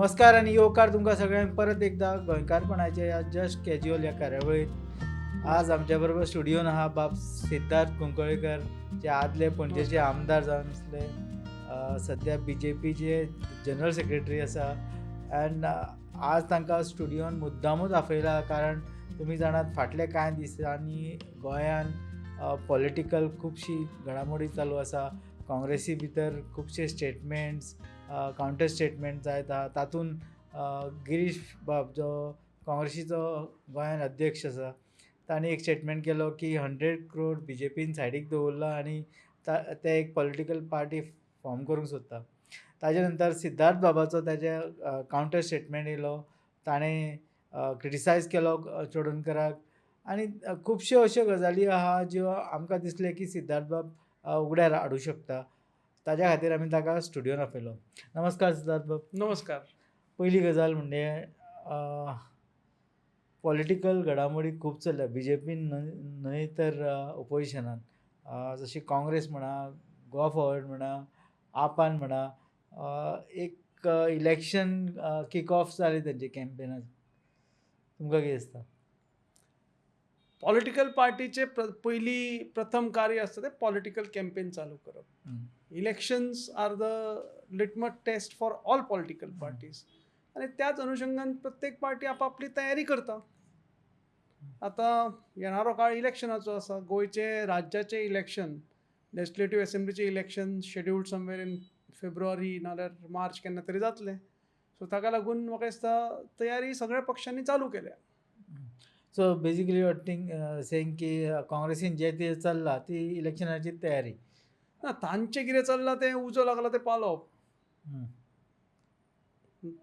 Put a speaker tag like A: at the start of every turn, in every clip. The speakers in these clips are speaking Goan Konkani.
A: नमस्कार आनी येवकार तुमकां सगळ्यांक परत एकदा गोंयकारपणाचे ह्या जस्ट कॅज्युअल ह्या कार्यावळींत. आज आमच्या बरोबर स्टुडियोन आहा बाब सिद्धार्थ कुंकळेकर, जे आदले पणजेचे आमदार जावन आसले, सद्या बीजेपीचे जनरल सेक्रेटरी आसा. अँड आज तांकां स्टुडियोन मुद्दामूच आपयला कारण तुमी जाणात फाटले कांय दिसांनी गोंयान पॉलिटिकल खुबशी घडामोडी चालू आसा. काँग्रेसी भितर खुबशे स्टेटमेंट्स, कावंटर स्टेटमेंट जायत आहा. तातूंत गिरीश बाब जो काँग्रेसीचो गोंयान अध्यक्ष आसा तांणी एक स्टेटमेंट केलो की 100 क्रोड बीजेपीन सायडीक दवरला आनी ते एक पॉलिटिकल पार्टी फॉर्म करूंक सोदता. ताजे नंतर सिद्धार्थ बाबाचो ताजे कावंटर स्टेटमेंट येयलो, ताणें क्रिटिसायज केलो चोडणकराक आनी खुबश्यो अश्यो गजाली आहा ज्यो आमकां दिसलें की सिद्धार्थ बाब उगड्यार हाडूं शकता. ताज्या खातीर आमी ताका स्टुडियोन आपयलो. नमस्कार सिद्धार्थ बाब.
B: नमस्कार.
A: पयली गजाल म्हणजे पॉलिटिकल घडामोडी खूब चल्ल्या बीजेपीन न्हय तर ओपोजिशनान, जशी काँग्रेस म्हणा, गोवा फॉरवर्ड म्हणा, आपान म्हणा, एक इलेक्शन किक ऑफ जालें तेंचे कॅम्पेनाक. तुमकां कितें दिसता?
B: पॉलिटिकल पार्टीचे पयली प्रथम कार्य आसता तें पॉलिटिकल कॅम्पेन चालू करप. Elections are the litmus test for all political parties आनी त्याच अनुशंगान प्रत्येक पार्टी आपापली तयारी करता. आतां येणारो काळ इलेक्शनाचो आसा. गोंयचे राज्याचें इलेक्शन, लेजिस्लेटीव असेंब्लीचें election scheduled somewhere in February नाल्यार मार्च केन्ना तरी जातलें. सो ताका लागून म्हाका दिसता तयारी सगळ्या पक्षांनी चालू केल्या.
A: So basically you are saying की काँग्रेसीन जें कितें चल्लां ती इलेक्शनाची तयारी
B: ना. तांचें कितें चल्लां तें उजो लागला तें पालोवप.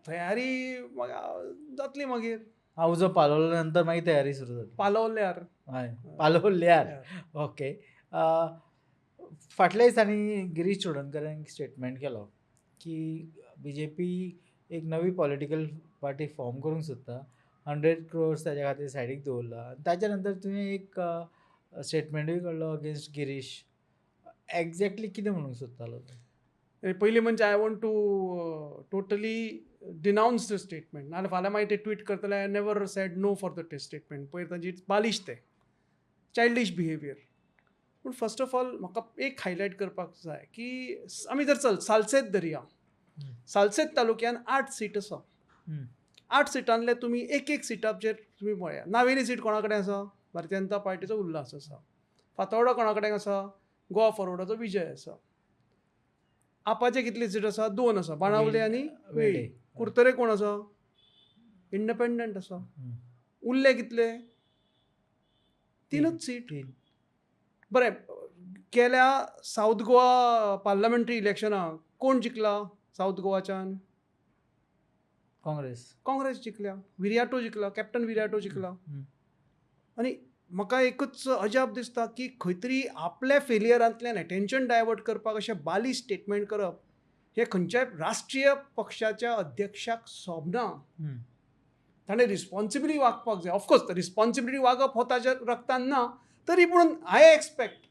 B: तयारी जातली मागीर.
A: हा, उजो पालवल्या नंतर मागीर तयारी सुरू जातली.
B: पालवल्यार.
A: हय, पालवल्यार. ओके. फाटल्या दिसांनी गिरीश चोडणकरान एक स्टेटमेंट केलो की बीजेपी एक नवी पॉलिटिकल पार्टी फॉर्म करूंक सोदता, 100 क्रोर्स ताज्या खातीर सायडीक दवरला. ताच्या नंतर तुवें एक स्टेटमेंटूय काडलो अगेन्स्ट गिरीश. एग्जॅक्टली कितें म्हणूंक सोदतालो तूं?
B: पयलीं म्हणजे I want to totally denounce the statement. नाल्यार फाल्यां मागीर ते ट्वीट करतले I never said no for the statement. पयर तांची बालिश, तें चायल्डीश बिहेवियर. पूण फर्स्ट ऑफ ऑल म्हाका एक हायलायट करपाक जाय की आमी जर चल सालसेत धरया, सालसेत तालुक्यान 8 सीट आसा. 8 सिटांतले तुमी एक एक सिटाचेर तुमी पळया. नावेली सीट कोणा कडेन आसा? भारतीय जनता पार्टीचो उल्हास आसा. फातोर्डा कोणा कडेन आसा? गोवा फॉरवर्डाचो विजय आसा. आपाचे कितली सीट आसा? 2 आसा, बाणावले आनी वेळे. कुर्तरे कोण आसा? इंडिपेंडंट आसा. उरले कितले? 3 सीट. बरें, गेल्या सावथ गोवा पार्लमेंटरी इलेक्शनाक कोण जिखला सावथ गोवाच्यान?
A: काँग्रेस.
B: काँग्रेस जिखल्या. विरियाटो जिखला, कॅप्टन विरियाटो जिखला. आनी म्हाका एकूच अजाप दिसता की खंय तरी आपल्या फेलियरांतल्यान एटेन्शन डायवर्ट करपाक अशें बालिश स्टेटमेंट करप हें खंयच्याय राष्ट्रीय पक्षाच्या अध्यक्षाक सोबना. ताणें रिस्पॉन्सिबिली वागपाक जाय. ऑफकोर्स रिस्पॉन्सिबिलिटी वागप हो ताच्या रक्तान ना, तरी पूण I expect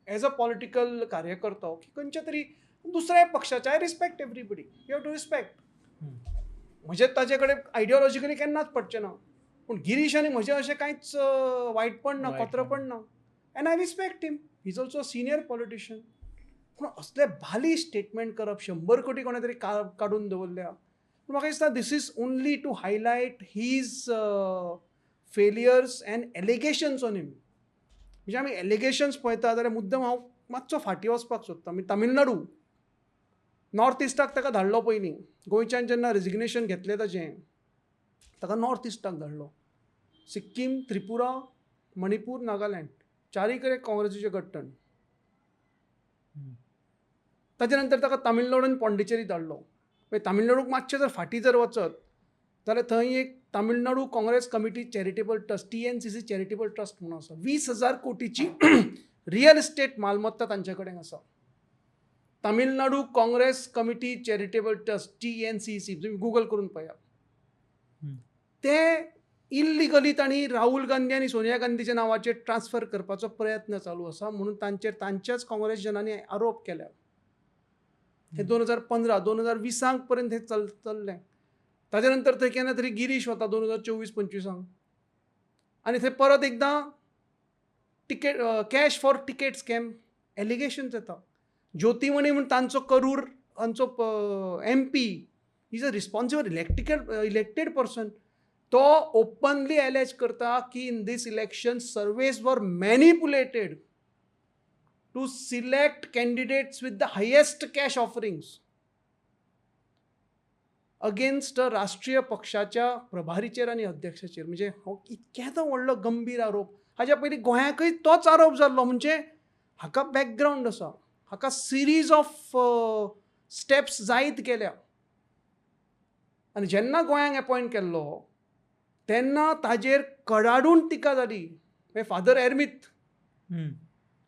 B: as a political कार्यकर्तो की खंयच्या तरी दुसऱ्या पक्षाच्या, I respect everybody, you have to respect. म्हजें ताजे कडेन आयडियोलॉजिकली केन्नाच पडचें ना, पूण गिरीश आनी म्हजें अशें कांयच वायटपण ना, कोत्रपण ना. And I respect him, he is also senior politician. पूण असले बालिश स्टेटमेंट करप, 100 कोटी कोणें तरी काडून दवरल्या, पूण म्हाका दिसता this is only to highlight his failures and allegations on him. म्हणजे आमी एलिगेशन्स पळयता जाल्यार मुद्दम हांव मातसो फाटीं वचपाक सोदता. आमी तामिळनाडू नॉर्थ इस्टाक ताका धाडलो पयलीं, गोंयच्यान जेन्ना रेजिग्नेशन घेतलें ताजें, ताका नॉर्थ इस्टाक धाडलो. सिक्कीम, त्रिपुरा, मणिपूर, नागालँड, चारूय कडेन काँग्रेसीचें गट्टण. ताजे नंतर ताका तामिळनाडून पॉंडिचेरी धाडलो. मागीर तामिळनाडूक मातशें जर फाटीं जर वचत जाल्यार थंय एक Tamil Nadu Congress committee charitable trust, TNCC charitable trust म्हणून आसा. 20,000 कोटीची रियल इस्टेट मालमत्ता तांचे कडेन आसा. Tamil Nadu Congress committee charitable trust, TNCC, तुमी गुगल करून पळयात. ते इल्लिगली तांणी राहुल गांधी आनी सोनिया गांधीच्या नांवाचेर ट्रान्सफर करपाचो प्रयत्न चालू आसा म्हणून तांचेर तांच्याच काँग्रेस जनांनी आरोप केल्या. हे 2015 2020 पर्यंत हे चल्लें. ताजे नंतर थंय केन्ना तरी गिरीश वता 2024-25 आनी थंय परत एकदां ticket cash for ticket scam allegations येता. ज्योतिमणी म्हूण तांचो करूर हांचो MP is a responsible elected person, तो ओपनली एलेज करता की in this election surveys were manipulated to select candidates with the highest cash offerings against राष्ट्रीय पक्षाच्या प्रभारीचेर आनी अध्यक्षाचेर. म्हणजे हो इतक्याचो व्हडलो गंभीर आरोप. हाज्या पयलीं गोंयाकय तोच आरोप जाल्लो. म्हणजे हाका बॅकग्रावंड आसा, हाका सिरीज ऑफ स्टेप्स जायत गेल्या. आनी जेन्ना गोंयांक एपॉयंट केल्लो तेन्ना ताजेर कडाडून टिका जाली. Father Ermit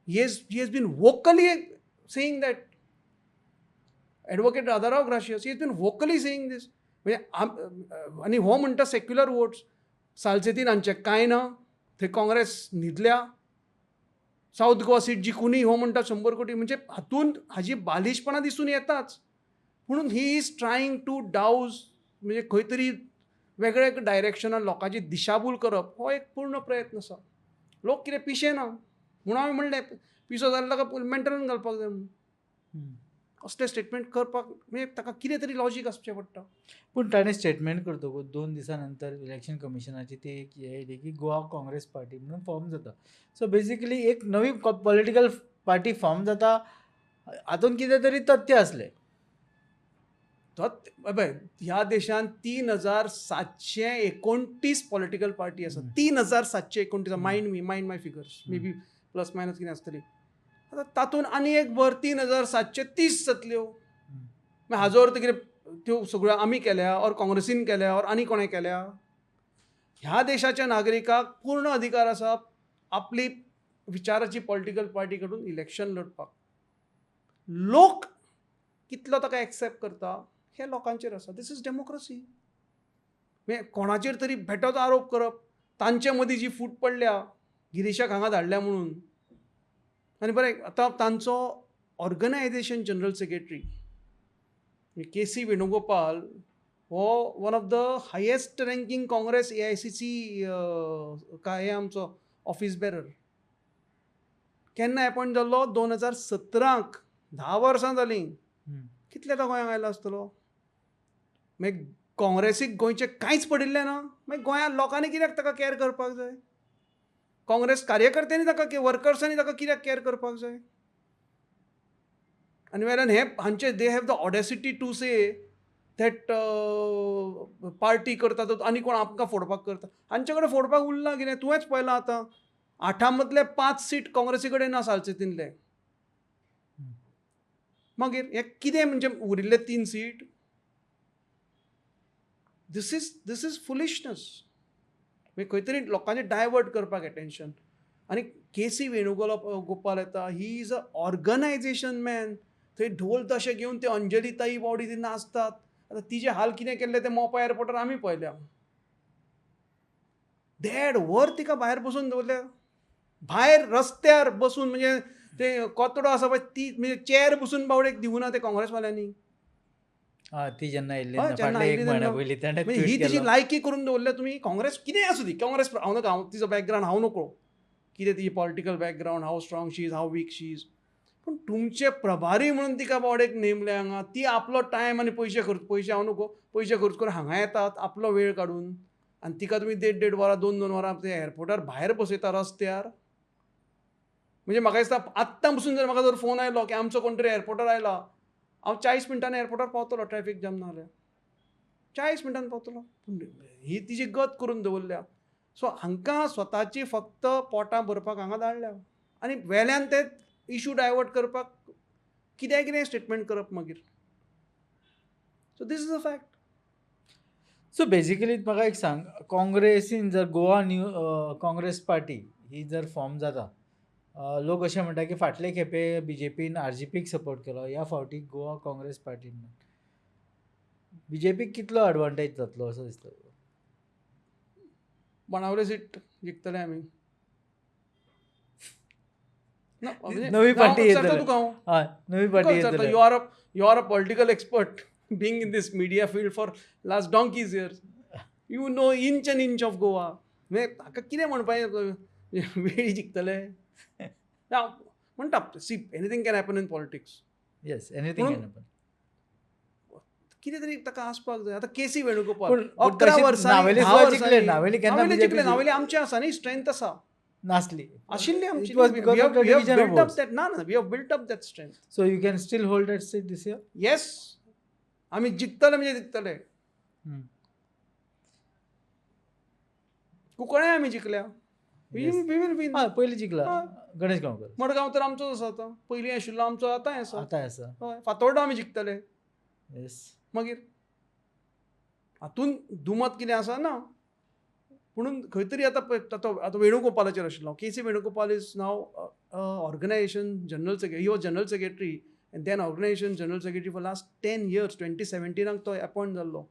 B: he has been vocally saying that. Advocate Radharao Gracias he has been vocally saying this. म्हणजे आनी हो म्हणटा सेक्युलर वोट्स सालसेतीन हांचे कांय ना, थंय काँग्रेस न्हिदल्या, सावथ गोवा सीट जिखुनूय हो म्हणटा 100 कोटी. म्हणजे हातूंत हाजी बालिशपणां दिसून येताच. म्हणून he is trying to douse, म्हणजे खंय तरी वेगळ्या डायरेक्शनान लोकांची दिशाभूल करप हो एक पूर्ण प्रयत्न आसा. लोक कितें पिशे ना म्हणून हांवें म्हणलें पिसो जाल्यार ताका मेंटलान घालपाक जाय म्हणून. असलें स्टेटमेंट करपाक म्हणजे ताका कितें तरी लॉजीक आसचें पडटा.
A: पूण ताणें स्टेटमेंट करतकूच 2 दिसां नंतर इलेक्शन कमिशनाची ती एक हें येयली की गोवा काँग्रेस पार्टी म्हणून फॉर्म जाता. सो बेसिकली एक नवी पॉलिटिकल पार्टी फॉर्म जाता, हातूंत कितें तरी तथ्य आसलें.
B: ह्या देशांत 3729 पॉलिटिकल पार्टी आसा. 3729, mind me, mind my figures, may be plus minus कितें आसतली. आतां तातूंत आनी एक भर 3730 जातल्यो. मागीर हाजो अर्थ कितें त्यो सगळ्यो आमी केल्या ऑर काँग्रेसीन केल्या ऑर आनी कोणें केल्या? ह्या देशाच्या नागरिकाक पूर्ण अधिकार आसा आपली विचाराची पॉलिटिकल पार्टी कडून इलेक्शन लढपाक. लोक कितलो ताका एक्सेप्ट करता हें लोकांचेर आसा. This is democracy. म्हणजे कोणाचेर तरी बेठोच आरोप करप, तांचे मदीं जी फूट पडल्या गिरीशाक हांगा धाडल्या म्हणून. आनी बरें, आतां तांचो organisation general secretary K C Venugopal हो one of the highest ranking Congress AICC काय आमचो ऑफीस बेरर. केन्ना एपॉयंट जाल्लो? 2017, 10 वर्सां जालीं. कितले तो गोंयांक आयलो आसतलो? मागीर काँग्रेसीक गोंयचें कांयच पडिल्लें ना. मागीर गोंयांत लोकांनी कित्याक ताका कॅर करपाक जाय? काँग्रेस कार्यकर्त्यांनी ताका, वर्कर्सांनी ताका कित्याक कॅर करपाक जाय? आनी वेल्यान हे हांचे they have the audacity to say that party करता आनी कोण आमकां फोडपाक करता. हांचे कडेन फोडपाक उरलां कितें? तुवेंच पळयलां आतां 8 मदले 5 सीट काँग्रेसी कडेन ना सालसेतीनले. मागीर हें कितें म्हणजे उरिल्ले 3 seat? This is foolishness. म्हणजे खंय तरी लोकांचें डायवर्ट करपाक एटेन्शन. आनी के सी वेणुगोपाल येता, he is a organisation man. थंय ढोल तशें घेवन ते अंजली ताई बॉडी ती नाचतात. आतां तिजे हाल कितें केल्ले ते मोपा एअरपोर्टार आमी पळयल्या. 1.5 वर तिका भायर बसून दवरल्या, भायर रस्त्यार बसून. म्हणजे ते कोतडो आसा पळय ती, म्हणजे चेर बसून बावडेक दिवना ते काँग्रेसवाल्यांनी.
A: ती जेन्ना आयिल्ली
B: ही तिची लायकी करून दवरल्या तुमी. काँग्रेस कितेंय आसूं ती, काँग्रेस हांव नाका, हांव तिचो बॅकग्रावंड हांव नकळो कितें तिची political background, how strong she is, how weak she is. पूण तुमचे प्रभारी म्हणून तिका बावडेक नेमले हांगा. ती आपलो टायम आनी पयशे खर्च, पयशे हांव नको, पयशे खर्च करून हांगा येतात आपलो वेळ काडून, आनी तिका तुमी 1.5-1.5 वरां, 2-2 वरां ते एअरपोर्टार भायर बसयता रस्त्यार. म्हणजे म्हाका दिसता आत्तां पसून जर म्हाका जर फोन आयलो की आमचो कोण तरी एअरपोर्टार आयला, हांव 40 मिनटांनी एअरपोर्टार पावतलो, ट्रॅफीक जाम ना जाल्यार 40 मिनटांनी पावतलो. पूण ही तिची गत करून दवरल्या. सो हांकां स्वताची फक्त पोटां भरपाक हांगा धाडल्या आनी वेल्यान ते इशू डायवर्ट करपाक कितें कितें स्टेटमेंट करप मागीर. So this is a fact.
A: So basically म्हाका एक सांग, काँग्रेसीन जर गोवा न्यू काँग्रेस पार्टी ही जर फॉर्म जाता, लोक अशें म्हणटा की फाटले खेपे बीजेपीन आरजीपीक सपोर्ट केलो, ह्या फावटी गोवा काँग्रेस पार्टी म्हणून बीजेपीक कितलो एडवांटेज जातलो असो दिसता?
B: बाणावले सीट जिखतले आमी. नवी
A: पार्टी, नवी party.
B: You are a political expert. Being in this media field for last donkey's years, you know inch and inch of Goa. म्हणजे हाका कितें म्हणपाचें, वेळी जिखतले म्हणटा. See, anything can happen in politics.
A: Yes, anything can happen.
B: कितें तरी ताका आसपाक जाय. आतां के सी वेणुगोपाल
A: पूण
B: 11
A: तशीच
B: वर्सांनी,
A: नावेली
B: 10
A: सुद्दां जिखले,
B: वर्सांनी
A: नावेली केन्ना
B: नावेली
A: BJP
B: जिखले. नावेली आमचें आसा न्ही, स्ट्रेंथ आसा.
A: नासली.
B: आशिल्ली आमची.
A: It was because of the division of votes.
B: ना ना, we have built up that strength.
A: So you can still hold that seat this year?
B: Yes, आमी जिखतले म्हणजे जिखतले. कुंकळ्ळे आमी जिखल्या. We will win.
A: हय, पयलीं जिखला
B: हय.
A: गणेश गांवकर.
B: मडगांव तर आमचोच आसा आतां, पयलीं आशिल्लो आमचो, आतांय आसा.
A: आतांय आसा.
B: हय, फातोर्डा आमी जिखतले. मागीर हातून दुमत कितें आसा ना, पुणून खंय तरी आतां पळय, आतां वेणुगोपालाचेर आशिल्लो. K C Venugopal is now organisation general secretary. He was general secretary and then organisation general secretary for last 10 years. 2017 तो अपॉयंट जाल्लो.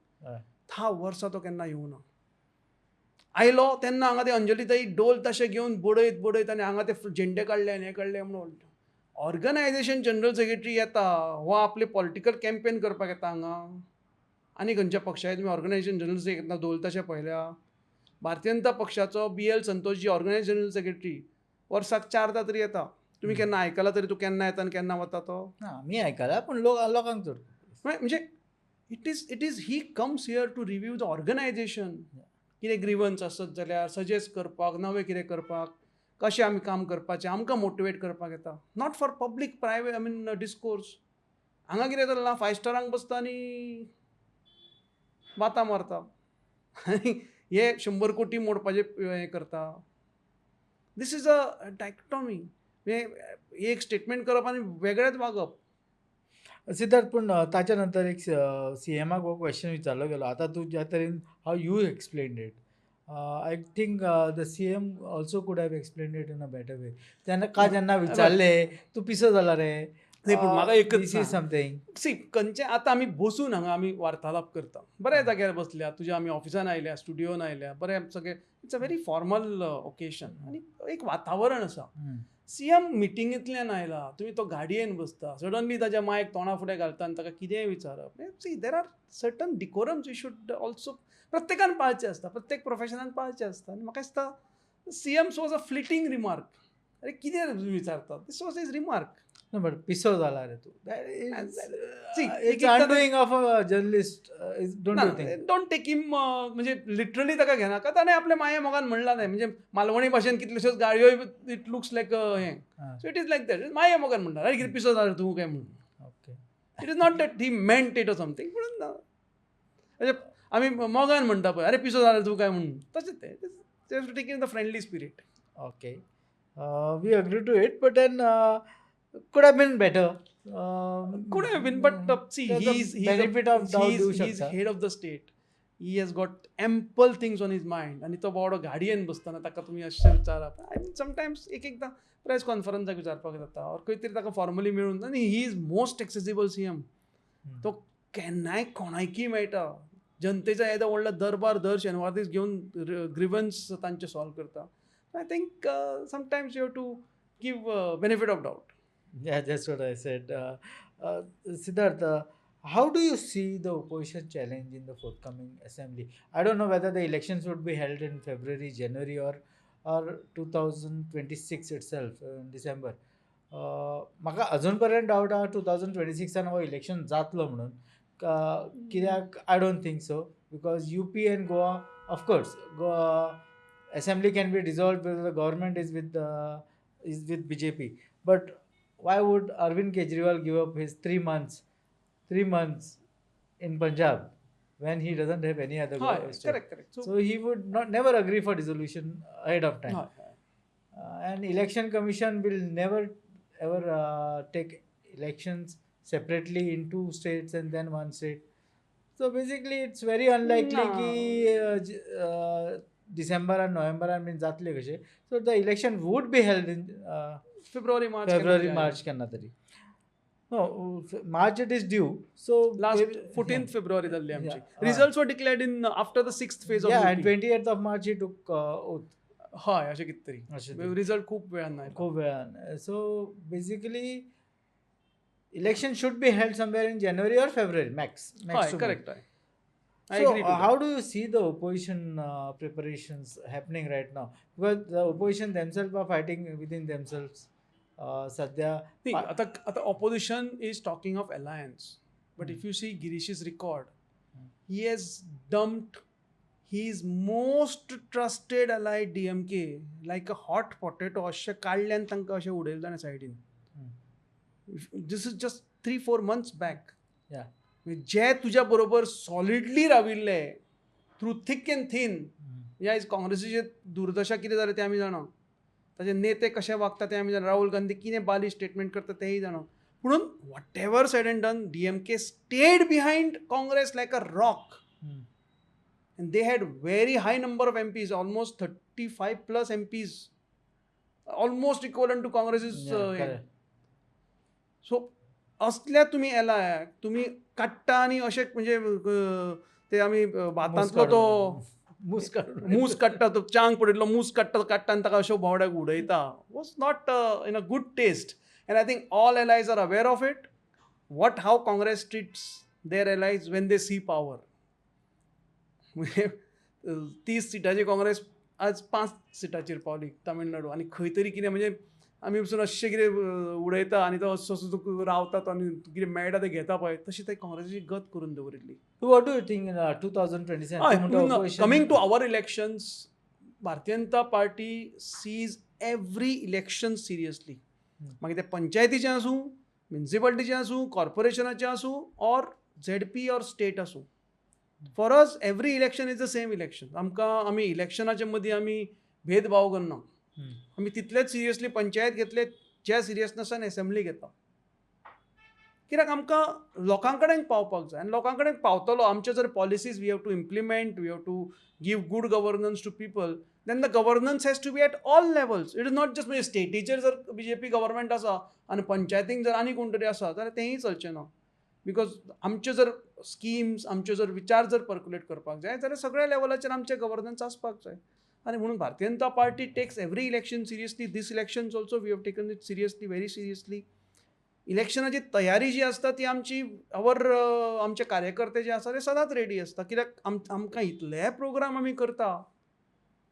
B: 10 वर्सां तो केन्ना येवना. आयलो तेन्ना हांगा ते अंजलीताई डोल तशें घेवन बडयत बडयत आनी हांगा ते झेंडे काडले आनी हें काडले म्हणून. ऑर्गनायझेशन जनरल सेक्रेटरी येता हो आपले पॉलिटिकल कॅम्पेन करपाक येता हांगा. आनी खंयच्या पक्षाचे तुमी ऑर्गनायझेशन जनरल सेक्रेटरी डोल तशें पळयल्या? भारतीय जनता पक्षाचो बी L Santoshji organisation general secretary वर्साक 4दा तरी येता. तुमी केन्ना आयकला तरी तूं केन्ना येता आनी केन्ना वता तो?
A: ना, आमी आयकला, पूण लोकांक चड.
B: म्हणजे it is he comes here to review the organisation. कितें ग्रिवन्स आसत जाल्यार सजेस्ट करपाक, नवें कितें करपाक, कशें आमी काम करपाचें, आमकां मोटिवेट करपाक येता. Not for public private, I mean, discourse. हांगा कितें चल्लां, फायव स्टारांक बसता आनी बातां मारता आनी हे 100 कोटी मोडपाचें हें करता. This is a dichotomy. म्हणजे एक स्टेटमेंट करप आनी वेगळेंच वागप.
A: सिद्धार्थ, पूण ताच्या नंतर एक सी एमाक हो क्वेश्चन विचारलो गेलो. आतां तूं ज्या तरेन how you explained it, I think the CM also could have explained it in a better way. तेन्ना का जेन्ना विचारलें, तूं पिसो जाला रे?
B: नाही, पूण म्हाका एकच
A: this is something.
B: सी, खंयचें आतां आमी बसून हांगा आमी वार्तालाप करता, बऱ्या जाग्यार बसल्या, तुज्या आमी ऑफिसान आयल्या, स्टुडियोन आयल्या, बरें सगळें. It's a very formal occasion आनी एक वातावरण आसा. सी एम मिटिंगेंतल्यान आयला, तुमी तो गाडयेन बसता, सडनली ताज्या मायक तोंडा फुडें घालता आनी ताका कितेंय विचारप. See, there are certain decorums you should also, प्रत्येकान पाळचें आसता, प्रत्येक प्रोफेशनान पाळचें आसता. आनी म्हाका दिसता CM's was a fleeting remark. अरे, कितें तुमी विचारता? This was his remark.
A: No, but पिसो जाला रे तूं.
B: See,
A: It's undoing of a journalist, don't you think?
B: Don't take him, म्हणजे लिटरली ताका घेनाका. ताणें आपल्या माये मोगान म्हणलां न्हय, म्हणजे मालवणी भाशेन कितल्योश्योच गाळयो, it looks like हें. So it is like that. माये मोगान म्हणटा, अरे कितें पिसो जाला तूं काय म्हणून. It is not that he meant it or something. म्हणून ना, म्हणजे आमी मोगान म्हणटा पळय, अरे पिसो जाला तूं काय म्हणून, तशें तें. Take in the friendly spirit.
A: Okay, we agree to it, but then could have been better.
B: Could have been, but see, he's
A: benefit of doubt दिवू
B: he's
A: शकता.
B: Head of the state. He has got ample things on his mind. आनी तो बावडो गाडयेन बसतना ताका तुमी अशें विचारप, I mean, sometimes एक एकदां प्रेस कॉन्फरन्साक विचारपाक जाता ऑर खंय तरी ताका फॉर्मली मेळून. आनी he is most accessible CM. तो केन्नाय कोणायकीय मेळटा. जनतेचा येदो व्हडलो दरबार दर शेनवार दीस घेवन ग्रिवन्स तांचे सॉल्व करता. I think sometimes you have to give benefit of doubt.
A: Yeah, that's what I said. Siddharth, how do you see the opposition challenge in the forthcoming assembly? I don't know whether the elections would be held in February, January, or 2026 itself, in December. म्हाका अजून पर्यंत डावट आहा 2026 हो इलेक्शन जातलो म्हणून. कित्याक, I don't think so, because UP and Goa, of course Goa assembly can be dissolved because the government is with BJP. But why would Arvind Kejriwal give up his 3 months in Punjab when he doesn't have any other state?
B: Correct correct
A: So he would not never agree for dissolution ahead of time. And Election Commission will never ever take elections separately in two states and then one state. So basically, it's very unlikely
B: ना.
A: की डिसेंबर आणि नोव्हेंबरान बीन जातले कशे. So the election would be held in
B: February, March.
A: February, मार्च केन्ना तरी. No, March it is due, so
B: last 14 February जाल्ली आमची.
A: Yeah.
B: Results were declared in after the sixth phase of
A: Yeah, and 28th of March he took oath.
B: हय, अशें कितें तरी.
A: अशें तरी.
B: रिजल्ट खूब वेळान आयलो.
A: खूब वेळान. So basically Election should be held somewhere in January or February max.
B: हय, correct.
A: So how do you see the opposition preparations happening right now? Because the opposition themselves are fighting within themselves. सध्या
B: आता आता opposition is talking of alliance, but if you see Girish's record, he has dumped his most trusted ally DMK like a hot potato. अशें काडले आनी तांकां अशें उडयलें ताणें सायडीन. This is just 3-4 months back. जे तुज्या बरोबर सॉलिडली राविल्ले थ्रू थिक एंड थीन. म्हणजे आयज काँग्रेसीचे दुर्दशा कितें जालें तें आमी जाणा, ताचे नेते कशे वागता ते आमी जाणा, राहुल गांधी कितें बाली स्टेटमेंट करता तेंय जाणा. पुणून whatever said and done, DMK stayed behind Congress like a rock. And they had very high number of MPs, almost 35+ MPs, almost equivalent to Congress's. So असल्या तुमी एलाय तुमी काडटा आनी अशें म्हणजे ते आमी भातांतलो तो मूस काडटा, तो चांग पडिल्लो मूस काडटा काडटा आनी ताका अशें भोंवड्याक उडयता, was not in a good taste. And I think all allies are aware of it, what how Congress treats their allies when they see power. 30 सिटाची Congress आज 5 सिटाचेर पावली तामिळनाडू. आनी खंय तरी कितें म्हणजे आमी पसून अशें कितें उडयता आनी तो असो असो रावता तो आनी कितें मेळटा तें घेता पळय, तशी ते काँग्रेसीची गत करून दवरिल्ली.
A: What do you think in 2027?
B: Coming to our elections, Bharatiya Janata Party sees every election seriously. मागीर ते पंचायतीचें आसूं, म्युनिसिपालिटीचें आसूं, कॉर्पोरेशनाचें आसूं, ऑर झेडपी ऑर स्टेट आसूं. For us every election is the same election. आमकां आमी इलेक्शनाच्या मदीं आमी भेदभाव करना. आमी तितलेच सिरियसली पंचायत घेतले ज्या सिरियसनेसान एसेंब्ली घेता. कित्याक आमकां लोकां कडेन पावपाक जाय आनी लोकां कडेन पावतलो आमच्यो जर policies we have to implement, we have to give good governance to people, then the governance has to be at all levels. It is not just म्हणजे स्टेटीचेर जर बीजेपी गव्हर्मेंट आसा आनी पंचायतींक जर आनी कोण तरी आसा जाल्यार तेंय चलचें ना. Because आमच्यो जर स्किम्स, आमच्यो जर विचार जर पर्क्युलेट करपाक जाय जाल्यार सगळ्या लेवलाचेर आमचें गव्हर्नन्स आसपाक जाय. आनी म्हणून Bharatiya Janata Party takes every election seriously. This elections also we have taken it seriously, very seriously. इलेक्शनाची तयारी जी आसता ती आमची our आमचे कार्यकर्ते जे आसा ते सदांच रेडी आसता. कित्याक आमकां इतले प्रोग्राम आमी करता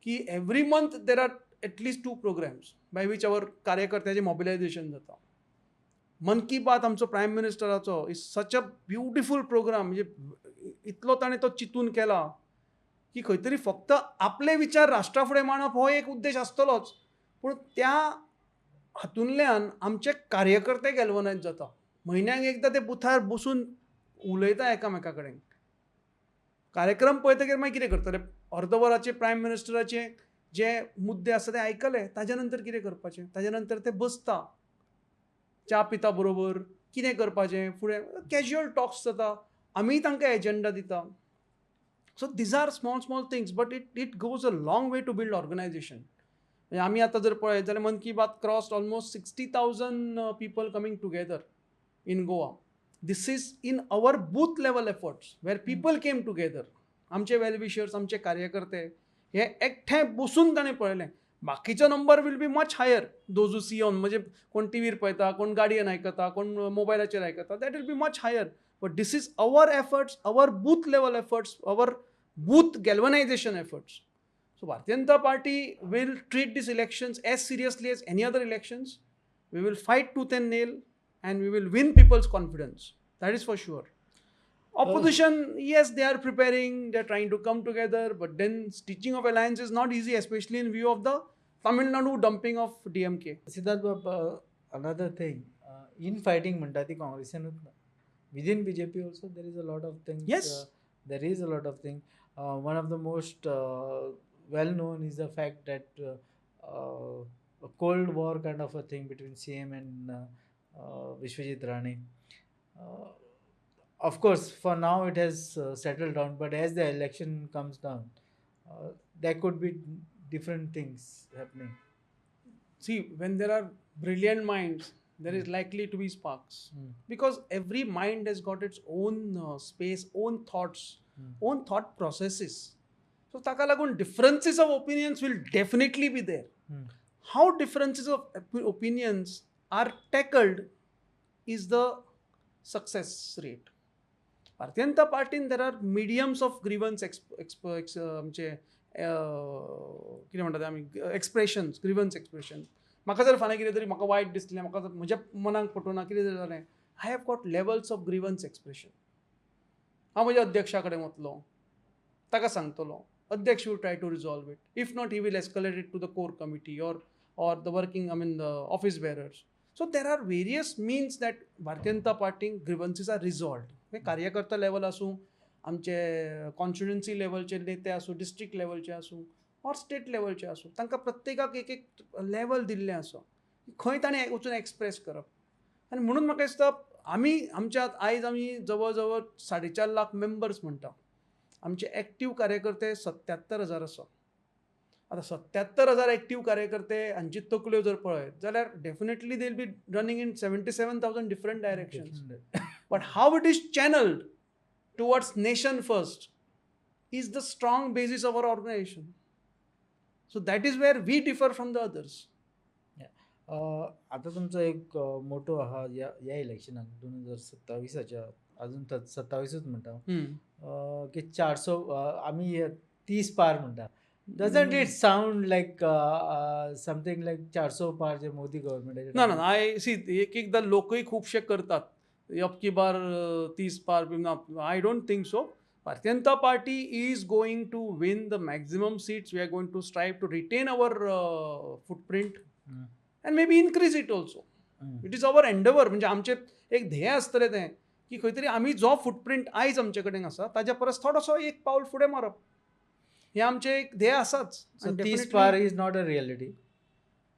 B: की every month there are at least 2 programs by which our कार्यकर्त्याचें mobilisation जाता. मन की बात आमचो prime मिनिस्टराचो is such a beautiful program. म्हणजे इतलो ताणें तो चिंतून केला की खंय तरी फक्त आपले विचार राष्ट्रा फुडें मांडप हो एक उद्देश आसतलोच, पूण त्या हातूंतल्यान आमचे कार्यकर्ते गॅल्वनायज जाता. म्हयन्याक एकदां ते बुथार बसून उलयता एकामेका कडेन. कार्यक्रम पळयतकीर मागीर कितें करतले, अर्द वराचे प्रायम मिनिस्टराचे जे मुद्दे आसा ते आयकले, ताज्या नंतर कितें करपाचें, ताज्या नंतर ते बसता च्या पिता बरोबर, कितें करपाचें फुडें कॅज्युअल टॉक्स जाता, आमी तांकां एजेंडा दिता. So these are small small things, but it goes a long way to build organization. म्हणजे आमी आतां जर पळयत जाल्यार Mann Ki Baat crossed almost 60,000 people coming together in Goa. This is in our booth level efforts where people came together. आमचे वेल विशर्स, आमचे कार्यकर्ते हे एकठांय बसून ताणें पळयलें. बाकीचो number will be much higher, those who see on, म्हणजे कोण टिवीर पळयता, कोण गाडयेन आयकता, कोण मोबायलाचेर आयकता, that will be much higher. But this is our efforts, our booth level efforts, our booth galvanization efforts. So Bharatiya Janata Party will treat these elections as seriously as any other elections. We will fight tooth and nail and we will win people's confidence. That is for sure. Opposition, yes, they are preparing, they are trying to come together, but then stitching of alliance is not easy, especially in view of the Tamil Nadu dumping of DMK.
A: Siddharth, another thing, infighting म्हणटा ती काँग्रेसीनूच ना. Within BJP also there is a lot of things.
B: Yes.
A: There is a lot of things. One of the most well known is the fact that a cold war kind of a thing between CM and Vishwajit Rane. Of course, for now it has settled down, but as the election comes down, there could be different things happening.
B: See, when there are brilliant minds, there is likely to be sparks. Because every mind has got its own space, own thoughts, own thought processes. So, taka lagun differences of opinions will definitely be there. How differences of opinions are tackled is the success rate. Bharatiya Janata पार्टीन there are mediums of grievance आमचे कितें म्हणटा ते आमी एक्सप्रेशन्स, ग्रिवन्स एक्सप्रेशन. म्हाका जर फाल्यां कितें तरी म्हाका वायट दिसलें, म्हाका जर म्हज्या मनाक पटोना कितें जर जालें, I have got levels of grievance expression. हांव म्हज्या अध्यक्षा कडेन वतलो, ताका सांगतलो, अध्यक्ष will try to resolve it. If not, he will escalate it to the core committee or the working, I mean the office bearers. So there are various means that Bharatiya Janata Party grievances are resolved. कार्यकर्ता लेवल आसूं, आमचे कॉन्स्टिट्युएन्सी लेवलचे नेते आसूं, डिस्ट्रिक्ट लेवलचे आसूं ऑर स्टेट लेवलचे आसूं, तांकां प्रत्येकाक एक एक लेवल दिल्लें आसा खंय ताणें वचून एक्सप्रेस करप. आनी म्हणून म्हाका दिसता आमी आमच्या आयज आमी जवळ जवळ 4.5 लाख मेंबर्स म्हणटा, आमचे एक्टीव कार्यकर्ते 77,000 आसा. आतां 77,000 एक्टीव कार्यकर्ते हांची तकल्यो जर पळयत जाल्यार definitely they will be running in 77,000 different directions. But how it is channelled towards nation first is the strong basis of our organisation. So that is where we differ from the others.
A: आतां तुमचो एक मोटो आहा ह्या इलेक्शनाक 2027 अजून 27 म्हणटा की 400 आमी 30 पार म्हणटा. Doesn't it sound like something like 400 पार जे मोदी गव्हर्नमेंटाचे?
B: ना ना, आय सी एक एकदां लोकूय खुबशे करतात अब की बार 30 पार बी ना, I don't think so. Bharatiya Janata Party is going to win the maximum seats. We are going to strive to retain our footprint and maybe increase it also. It is our endeavour. म्हणजे आमचें एक ध्येय आसतलें तें की खंय तरी आमी जो फुटप्रिंट आयज आमचे कडेन आसा ताज्या परस थोडोसो एक पावल फुडें मारप हें आमचें एक ध्येय आसाच.
A: 30 पार is not a reality.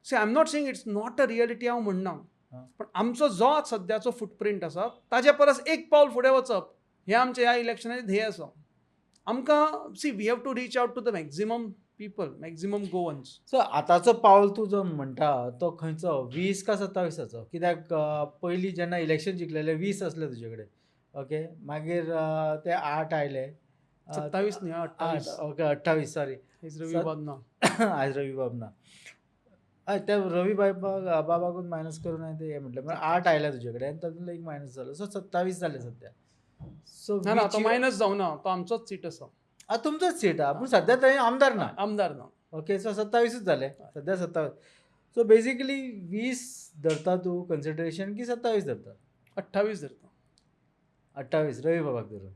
B: See, I am not saying it's not a reality हांव म्हणना, पण आमचो जो सद्याचो फुटप्रिंट आसा ताज्या परस एक पावल फुडें वचप हें आमचें ह्या इलेक्शनाचें ध्येय आसा. आमकां see we have to reach out to the maximum people, maximum Goans.
A: So आतांचो पावल तूं जो म्हणटा तो खंयचो, 20 का 27? कित्याक पयलीं जेन्ना इलेक्शन जिखलेलें 20 आसलें तुजे कडेन, ओके, मागीर ते 8 आयले,
B: 27 न्ही 28,
A: ओके 28, सॉरी
B: आयज रवी बाब ना,
A: आयज रवी बाब ना, हय त्या रवी बाबाकूच मायनस करून हांवें तें हें म्हटलें, पण 8 आयले तुजे कडेन आनी तातूंतलो एक मायनस जालो, सो 27 जाले सद्या. सो
B: ना तो मायनस जावना, तो आमचोच सीट आसा.
A: तुमचोच सीट आहा, पूण सद्या थंय आमदार ना,
B: आमदार ना.
A: ओके, सो 27 जाले सद्या, 27. सो बेजिकली 20 धरता तूं कन्सिडरेशन की 27 धरता?
B: 28 धरता.
A: 28 रवी बाबाक धरून,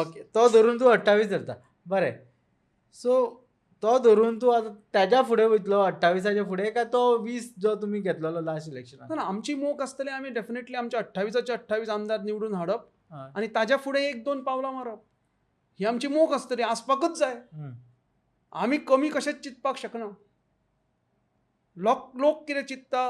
A: ओके, तो धरून तूं 28 धरता, बरें. सो तो धरून तूं आतां ताज्या फुडें वयतलो 28 फुडें, काय तो 20 जो तुमी घेतलेलो लास्ट इलेक्शनाक?
B: ना, आमची मोख आसतली आमी डेफिनेटली आमच्या 28 28 आमदार निवडून हाडप आनी ताज्या फुडें 1-2 पावलां मारप, ही आमची मोख आसतली, आसपाकच जाय. आमी कमी कशेंच चिंतपाक शकना. लोक कितें चिंतता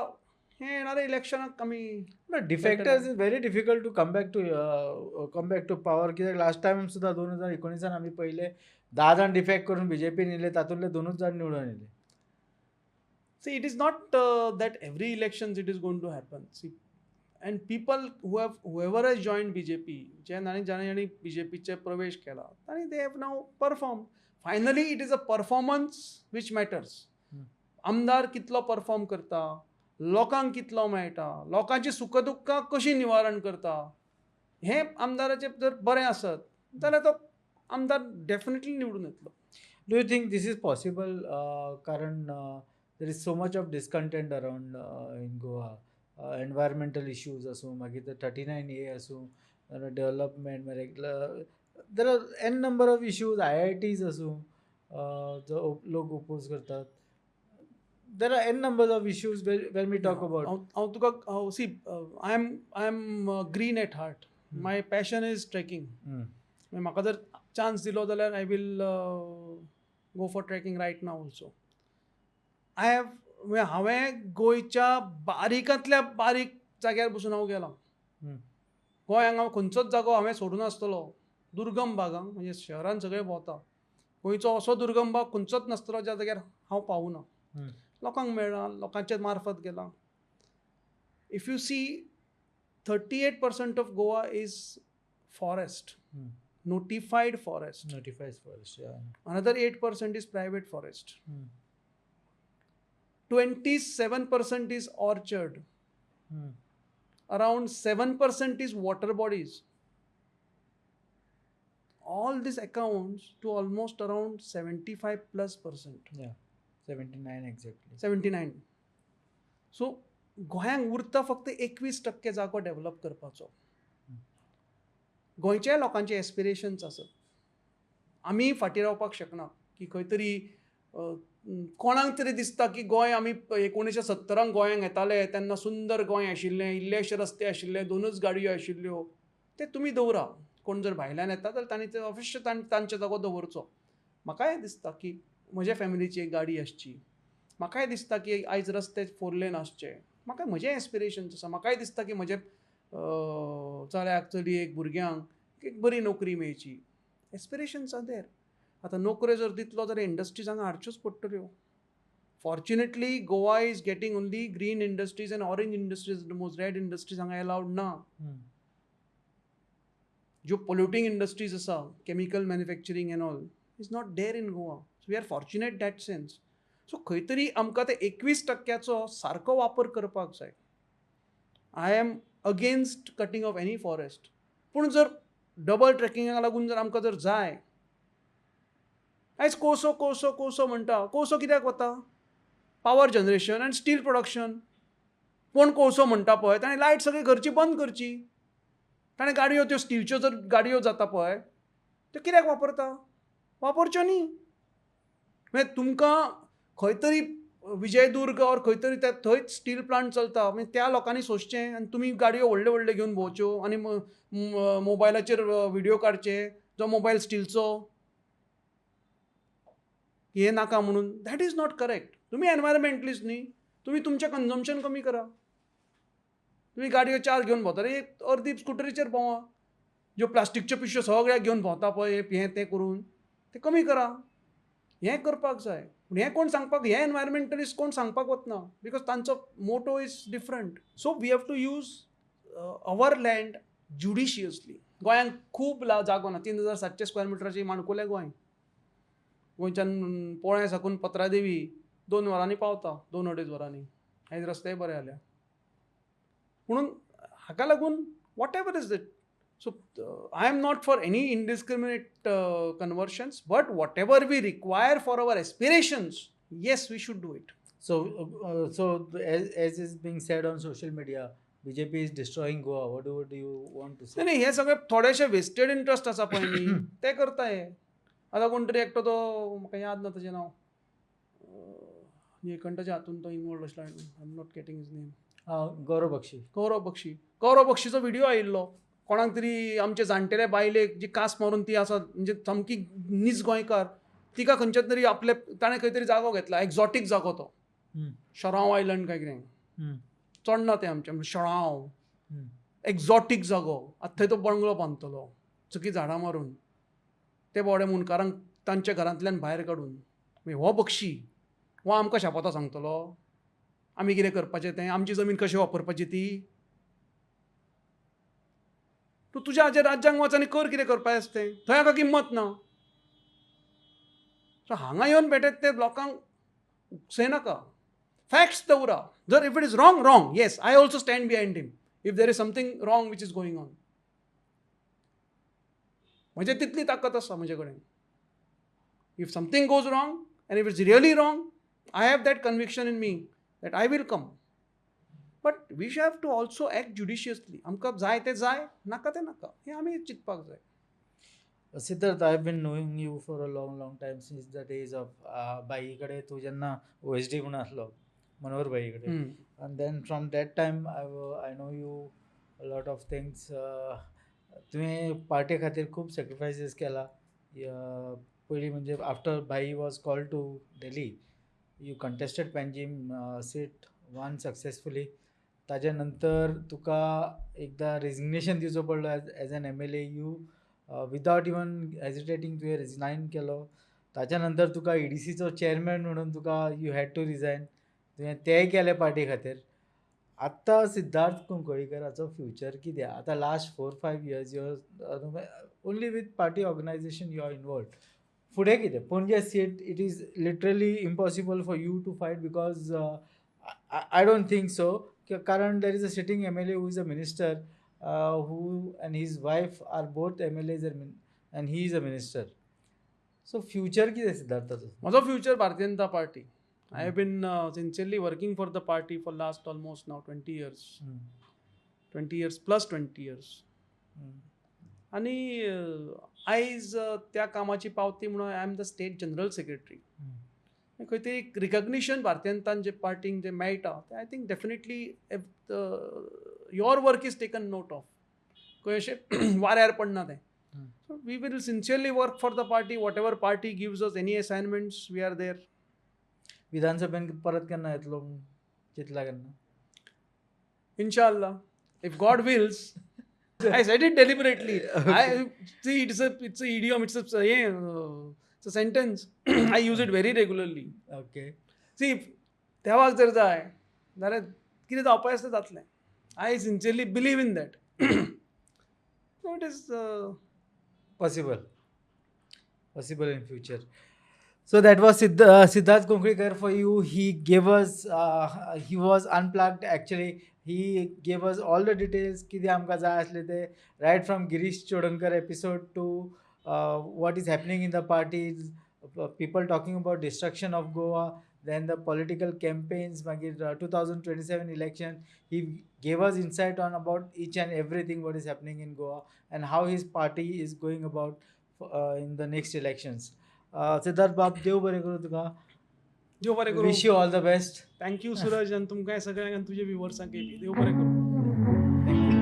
B: हें येणाऱ्या इलेक्शनाक आमी.
A: Defectors is very difficult to come back to power. कित्याक लास्ट टायम सुद्दां 2019 आमी पयले 10 जाण डिफेक्ट करून बीजेपीन येयले, तातूंतले 2 जाण निवडून येयले.
B: See, it is not that every elections it is going to happen. See, and people who have whoever has joined BJP, ज्यांनी ज्यांनी बीजेपीचे प्रवेश केला तांणी they have now perform. Finally it is a performance which matters. आमदार कितलो परफॉर्म करता, लोकांक कितलो मेळटा, लोकांची सुखदुख्खां कशी निवारण करता, हें आमदाराचें जर बरें आसत जाल्यार तो आमदार डेफिनेटली निवडून येतलो.
A: Do you think this is possible? कारण there is so much of discontent around in Goa, environmental issues आसूं, मागीर ते 39A आसूं, डेव्हलपमेंट, मागीर there are n number of issues, IITs आसूं जो लोक ओपोज करतात. There are n number of issues when we talk about.
B: हांव तुका see, I am green at heart. My passion is trekking. म्हाका जर चान्स दिलो जाल्यार I will go for trekking right now also. I have, हांवें गोंयच्या बारीकांतल्या बारीक जाग्यार बसून हांव गेलां. गोंयांक हांव खंयचोच जागो हांवें सोडून आसतलो, दुर्गम भागांक, म्हणजे शहरान सगळें भोंवता, गोंयचो असो दुर्गम भाग खंयचोच नासतलो ज्या जाग्यार हांव पावूना. लोकांक मेळ्ळां, लोकांचे मार्फत गेलां. If you see, 38% of Goa is forest, notified forest.
A: Notified forest, yeah.
B: Another 8% is private forest. 27% is orchard. around 7% is water bodies. All this accounts to almost around 75+%.
A: Yeah, 79 exactly.
B: 79. So गोंयांक उरता फक्त 21% जागो डेवलप करपाचो. गोंयच्या लोकांचे एस्पिरेशन्स आसत, आमी फाटीं रावपाक शकना की खंय तरी कोणाक तरी दिसता की गोंय आमी 1970 गोंयांक येताले तेन्ना सुंदर गोंय आशिल्लें, इल्लेशे रस्ते आशिल्ले, दोनूच गाडयो आशिल्ल्यो. ते तुमी दवरा. कोण जर भायल्यान येता जाल्यार तांणी ते अवश्य तांच्या जागो दवरचो. म्हाकाय दिसता की म्हज्या फॅमिलीची एक गाडी आसची, म्हाकाय दिसता की आयज रस्ते 4 लेन आसचे, म्हाका म्हजें एस्पिरेशन्स आसा. म्हाकाय दिसता की म्हज्या चल्याक चलयेक भुरग्यांक एक बरी नोकरी मेळची. Aspirations are there. आतां नोकऱ्यो जर दितलो जाल्यार इंडस्ट्रीज हांगा हाडच्योच पडटल्यो. Fortunately Goa is getting only green industries and orange industries, the most red industries हांगा अलावड ना. ज्यो पोल्युटींग इंडस्ट्रीज आसा, chemical manufacturing and all is not there in Goa. So we are fortunate that sense. So खंय तरी आमकां ते 21% सारको वापर करपाक जाय. I am against cutting of any forest, पूण जर डबल ट्रेकिंगाक लागून जर आमकां जर जाय, आयज कोळसो कोळसो कोळसो म्हणटा, कोळसो कित्याक वता? Power generation and steel production. कोण कोळसो म्हणटा पळय ताणें लायट सगळी घरची बंद करची. ताणें गाडयो त्यो स्टिलच्यो जर गाडयो जाता पळय त्यो कित्याक वापरता? वापरच्यो न्ही. मागीर तुमकां खंय तरी विजयदुर्ग ऑर खंय तरी ते थंयच स्टील प्लांट चलता, मागीर त्या लोकांनी सोंसचें आनी तुमी गाडयो व्हडल्यो व्हडल्यो घेवन भोंवच्यो आनी मोबायलाचेर व्हिडियो काडचे, जो मोबायल स्टिलचो हें नाका म्हणून. That is not correct. तुमी एनवायरमेंटलिस्ट न्ही, तुमी तुमचें कन्जम्पशन कमी करा. तुमी गाडयो 4 घेवन भोंवता, एक अर्दी स्कुटरीचेर भोंवा. ज्यो प्लास्टिकच्यो पिशव्यो सगळ्याक घेवन भोंवता पळय हें तें करून तें कमी करा. हें करपाक जाय. पूण हें कोण सांगपाक, हें एनवायरमेंटलिस्ट कोण सांगपाक वतना, because तांचो motto is different. So we have to use our land judiciously. गोंयांत खूब जागो ना. 3700 स्क्वेअर मिटराची माणकुलें गोंय. गोंयच्यान पोळ्या साकून पत्रादेवी 2 वरांनी पावता, 2-2.5 वरांनी. आयज रस्तेय बरे जाल्या. म्हणून हाका लागून whatever is it, so I am not for any indiscriminate conversions, but whatever we require for our aspirations, yes we should do it.
A: So so as is being said on social media, BJP is destroying Goa. What do you want to say?
B: नाही, हे सगळे थोडेशे वेस्टेड इंट्रस्ट आसा पळय न्ही, ते करता हे. आतां कोण तरी एकटो तो म्हाका याद ना ताजें नांव, निळकंठाच्या हातून तो इनवॉल्व आसलो. I am not getting his name.
A: Gaurav Bakshi.
B: Gaurav Bakshi. Gaurav बक्षीचो video आयिल्लो, कोणाक तरी आमचे जाणटेले बायलेक जी कास मारून ती आसा, म्हणजे सामकी नीज गोंयकार, तिका खंयच्या तरी आपले ताणें खंय तरी जागो घेतला, एक्झॉटीक जागो तो, शराव आयलंड काय कितें चडना तें आमचें शराव एक्झॉटीक जागो. आतां थंय तो बंगलो बांदतलो चुकी झाडां मारून, ते बोडे मुंडकारांक तांच्या घरांतल्यान भायर काडून. हो बक्षी हो आमकां शापोतां सांगतलो आमी कितें करपाचें तें, आमची जमीन कशी वापरपाची ती. तूं तुज्या हाजेर राज्यांक वच आनी कर कितें करपाचें आसता तें, थंय हाका किंमत ना. सो हांगा येवन भेटत ते लोकांक उकसयनाका, फॅक्ट्स दवरा. जर if it is wrong, wrong, yes I also stand behind him if there is something wrong which is going on. म्हजे तितली ताकत आसा म्हजे कडेन. If something goes wrong and if it's really wrong, I have that conviction in me that I will come. But we have to also act judiciously. आमकां जाय तें जाय, नाका तें नाका, हें आमी चिंतपाक जाय.
A: Siddharth, I have been knowing you for a long long time, since the days of भाई कडेन तूं जेन्ना OSD म्हणून आसलो, मनोहर भाई कडेन, and then from that time I know you a lot of things. तुवें पार्टी खातीर खूब सॅक्रिफायसीस केला. पयलीं म्हणजे after Bhai was called to Delhi, you contested Panjim seat won successfully. ताज्या नंतर तुका एकदां रेजिग्नेशन दिवचो पडलो as an MLA. You without even hesitating तुवें रिजायन केलो. ताच्या नंतर तुका EDCचो चेअरमॅन म्हणून तुका you had to resign, तुवें तेंय केलें पार्टी खातीर. आत्तां सिद्धार्थ कुंकळीकराचो फ्युचर कितें? आतां last 4-5 years you are only with party organisation you are involved. फुडें कितें? Panaji seat it is literally impossible for you to fight, because I don't think so. कारण there is a sitting MLA who is a minister, who and his wife are both MLAs and he is a minister. So future कितें सिद्धार्थाचो?
B: म्हजो future Bharatiya Janata party. I have been sincerely working for the party for last almost now 20 years, 20 years plus 20 years. आनी आयज त्या कामाची पावती म्हणून I am the state general secretary. खंय तरी एक रिकग्निशन भारतीय जनता जे पार्टीक जें मेळटा तें I think definitely your work is taken note of. खंय अशें वाऱ्यार पडना तें. So we will sincerely work for the party. Whatever party gives us any assignments, we are there.
A: विधानसभेन परत केन्ना येतलो, चिंतला केन्ना?
B: Inshallah, if God wills. I said it deliberately. I see, it's a idiom, it's a sentence. I use it very regularly.
A: Okay.
B: See, देवाक जर जाय जाल्यार कितें जावपाचें आसता जातलें. I sincerely believe in that. So it is
A: Possible in future. So that was Siddharth Kunkalikar for you. He gave us, he was unplugged actually. He gave us all the details कितें आमकां जाय आसले ते, right from Girish Chodankar episode to what is happening in the parties, people talking about destruction of Goa, then the political campaigns, मागीर 2027 election. He gave us insight on about each and everything what is happening in Goa and how his party is going about in the next elections. Siddharth बाब, देव बरें करूं तुका.
B: देव बरें करूं.
A: Wish you all the best.
B: Thank you Suraj, आनी तुमकां सगळ्यांक आनी तुजे व्युवर्सांकय बी देव बरें करूं.
A: Thank you.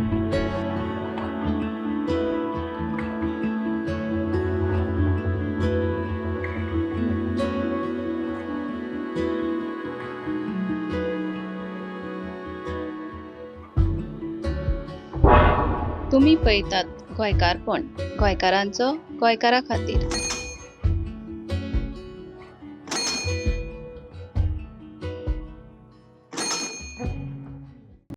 C: तुम्ही पळयतात गोंयकारपण, गोंयकारांचो गोंयकारा खातीर.